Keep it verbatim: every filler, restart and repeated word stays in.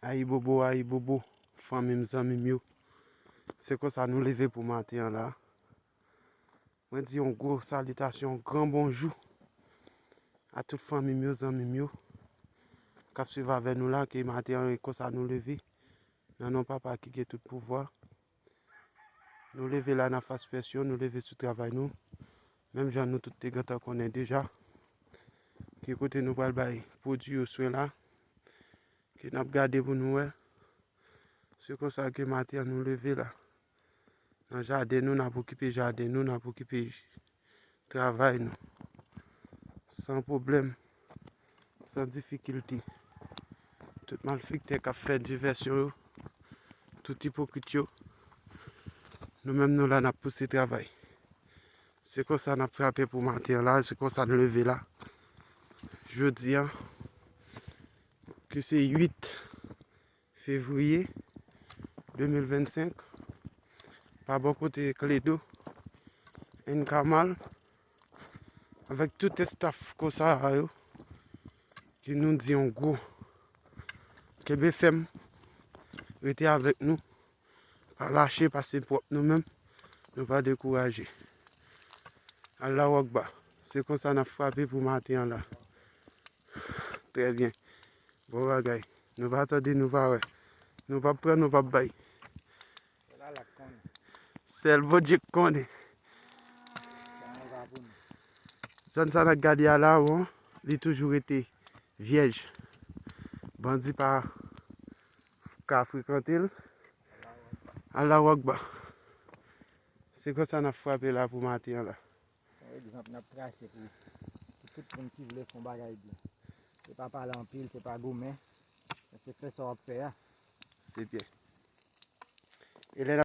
Ayibobo, ayibobo, fanmi m, zanmi m yo. Se konsa nou leve pou maten an la. Mwen di yon gwo salitasyon, yon gran bonjou a tout fanmi m yo, zanmi m yo k ap swiv avè nou la, ke maten an e konsa nou leve. Nan non Papa ki gen tout pouvwa. Nou leve la nan fas pèsyon, nou leve sou travay nou. Menm jan nou tout te gentan konnen deja. Ki kote nou pral bay pwodui yo swen la. Ke n ap gade pou nou wè. Se konsa ke maten an nou leve la. Nan jaden nou, n ap okipe jaden nou, n ap okipe travay nou. San pwoblèm, san difikilte. Tout malfektè k ap fè divèsyon yo, tout ipokrit yo, nou menm nou la n ap pouse travay. Se konsa n ap frape pou maten an la, se konsa n leve la. Jodi an, ke se uit fevriye de mil vennsenk, pa bò kote Kledo and Kamal, avèk tout estaf konsa a yo, ke nou di yon gwo kenbe fèm, rete avèk nou, pa lache, pase pwòp nou menm, nou pa dekouraje. Allahu Akbar. Se konsa n ap frape pou maten an la. Trè byen. Bon bagay. Nou pa tande, nou pa wè. Nou p ap pran, nou p ap bay. Sèl Bondye k konnen. Zòn sa n ap gade a la, bon, li toujou rete vyèj. Bandi pa ka frekante l. Allahu Akbar. Se konsa n ap frape la pou maten an la. Se yon egzanp n ap trase pou, pou tout moun ki vle fè yon bagay byen. Se pa pale anpil, se pa goumen, men se fè sa w ap fè a. Se byen. E lè